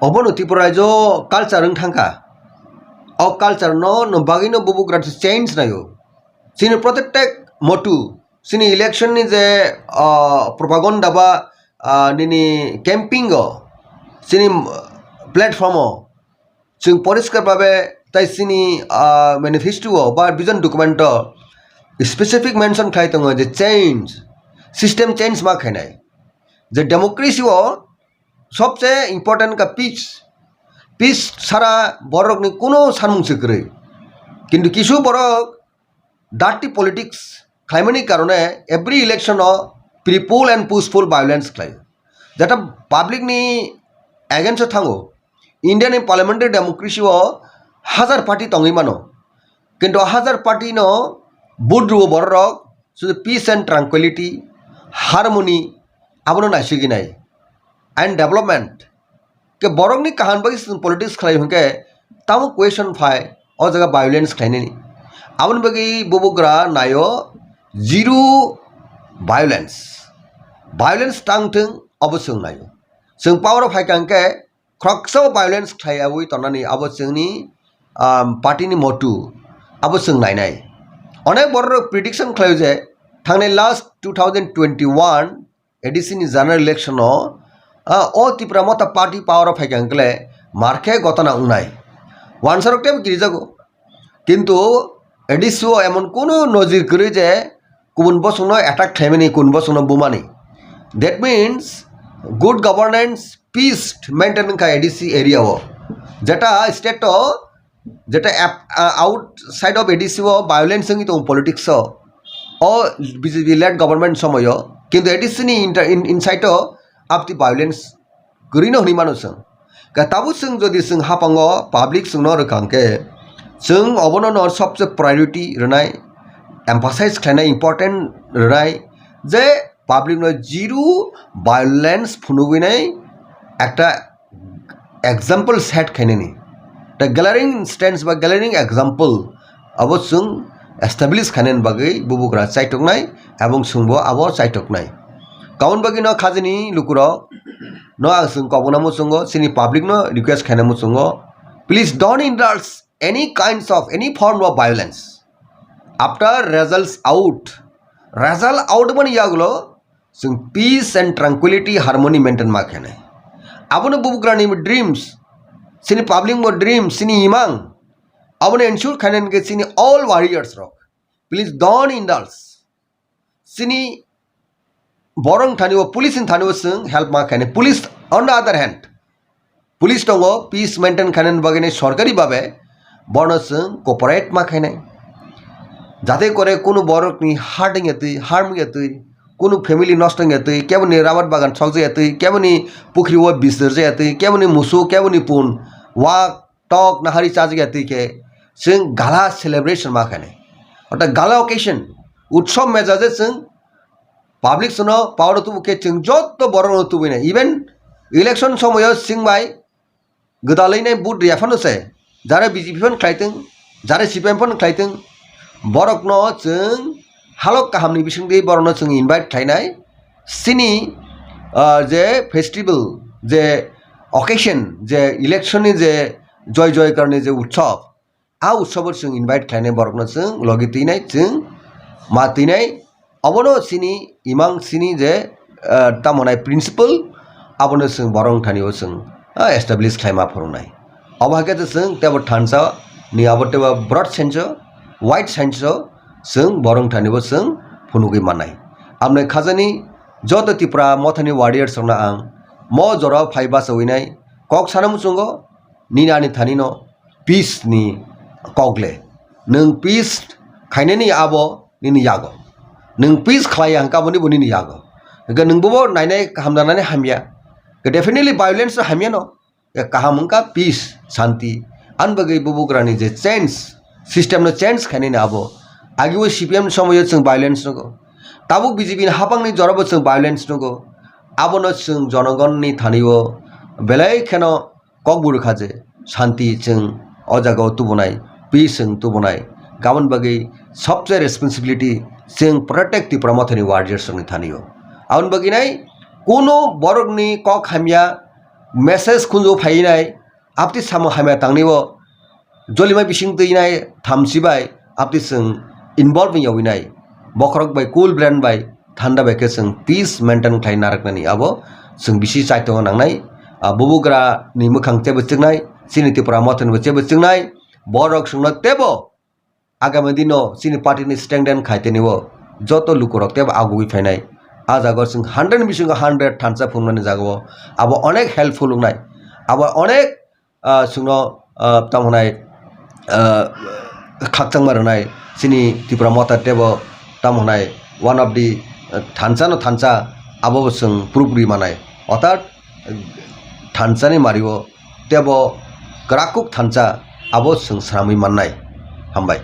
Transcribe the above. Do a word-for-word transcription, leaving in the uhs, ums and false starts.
Obono Tripura rajyo culture wng thangkha. O culture no, no bagwino bubugra change naio. Chini protected motu, chini election ni je, ah, propaganda ba, ah, nini camping o, chini platform o, chwng poriskar babe tai chini, ah, manifesto o ba vision document o specific mention khlai tongo je change, system change ma khainai. Je democracy o sobse important ka peace. Peace sara borokni kuno sanmung se kwrwi. Kintu kisu borok dirty politics khlaimani karone every election o pre-poll and push-poll violence khlai. Jeta public ni against o thango. India ni parliamentary democracy o hazar party tongwi mano. Kintu hazar party no vote rwo borok, sudu peace and tranquility, harmony, abono naisugwi nai. And development. Ke borokni kaham bagwi chwng politics khlai hwnkhe tamo question phai o jaga violence khlainani. Aboni bagwi bubugra naio zero violence. Violence tang thung obo chwng naio. Chwng power o phaikha hwnkhe khoroksa violence khlaiyawi tongnani abo chwngni, um, party ni motu abo chwng nainai. Onek borok prediction khlaio je thangnai last two thousand twenty-one A D C ni general election o, ah, o Tipra Motha party power o phaikha hwnkhe markhe gotona wngnai. Wansarok teibo kirijago. Kintu A D C o emon kunu nojir kwrwi je kubun bosongno attack khlaimani, kubun bosongno bumani. That means good governance, peace maintain wngkha A D C area o. Jeta state o, jeta ap-, ah, outside of A D C o violence wngwi tongo politics o. O B J P led government somoyo. Kintu A D C ni inter-, in-, inside o aboni violence kwrwino hwnwi mano chwng. Ka tabuk chwng jodi chwng hapango public chwngno rwkha hwnkhe, chwng obono no sobse priority rwnai, emphasize khlainai, important rwnai je public no zero violence phunugwinai ekta example set khainani. The glaring instance ba glaring example abo chwng establish khainani bagwi bubugra chaitoknai, ebong chwngbo abo chaitoknai. Kaun bagwi no khajani lukurok no ang chwng kobokna muchungo, chini public no request khaina muchungo, please don't indulge any kinds of any form of violence. After results out, result out mani yagulo chwng peace and tranquility, harmony maintain ma khainai. Abono bubugrani dreams, chini public bo dreams, chini imang, abono ensure khainani hwnkhe chini all warriors rok, please don't indulge. Chini borok thani o, police ni thani o chwng help ma khainai. Police, on the other hand, police tongo, peace maintain khainani bagwi nai sorkari babe bono chwng cooperate ma khainai. Jate kore kunu borokni hurt wngya twi, harm wngya twi, kunu family nosto wngya twi, keboni rabar bagan sokjaya twi, keboni pukhri o bis rwjaya twi, keboni musuk, keboni pun, wak, tok nahari chajagya twi khe chwng gala celebration ma khainai. Ortha gala occasion, utsob mejaje chwng public sono power o tubu khe chwng joto borok no tubui nai. Even election somoyo chwng bai gwdalwi nai vote rwya phano se, jare B J P phano khlai thung, jare C P M phano khlai thung, borok no chwng halok kaham ni bising twi borok no chwng invite khlainai. Chini, ah, je festival, je occasion, je election ni je joy joy karni je utsob, a utsobo chwng invite khlainai borokno chwng logi twinai, chwng ma twinai, obono chini imang chini je, ah, tamo nai principle, abono chwng borok thani o chwng, ah, establish khlaima phurungnai. Obo hai khe chwng tebo thansa ni abo tebo broad sense o, wide sense o chwng borok thani bo chwng phunugwi mannai. Amni khajani joto Tipra Mothani warriors rokno ang mo jora phai bachawinai kok sana muchungo, nini ani thani no peace ni kok le. Nwng peace khainani abo nini yago. Nwng peace khlai ang kabo ni bo nini yago. Hwnkhe nwng bobo nainai hamjanani hamya. Definitely violence hamya no. Kaham wngkha peace, shanti. Ani bagwi bubugrani je change, system no change khainani abo. Agi o C P M somoyo chwng violence nugo. Tabuk B J P ni hapangni jorabo chwng violence nugo. Abono chwng jonogonni thani o belai kheno kokbu rwkha je shanti chwng o jaga o tubunai, peace chwng tubunai. Aboni bagwi sobse responsibility chwng protect Tipra Mothani warriors rokni thani o. Aboni bagwi nai kuno borokni kok hamya message khunju phainai, apti samung hamya tangni o jolima bising twi nai thamchi bai apti chwng involve wng yawi nai. Bokhorok bai cool brain bai thanda bai khe chwng peace maintain khlai narwknani abo chwng bisi chai tongo nangnai. Ah, bubugra ni mwkhang tebo chwknai, chini Tipra Motha ni bo tebo chwknai, borok chwngno tebo agami dino chini party ni stand den khai tini o joto lukurok tebo agugwi phainai. Ah jaga o chwng hundred ni bisingo hundred thansa phunuknani jaga o abo onek helpful wngnai, abo onek ah, chwngno, ah, tamo hwnai, ah, khakchangma rwnai chini Tipra Motha tebo tamo hwnai one of the, ah, thansa no thansa abo bo chwng purupri manai. Orthat, ah, thansa ni mari o tebo kwrak kuk thansa abo chwng swnamwi mannai. Hambai.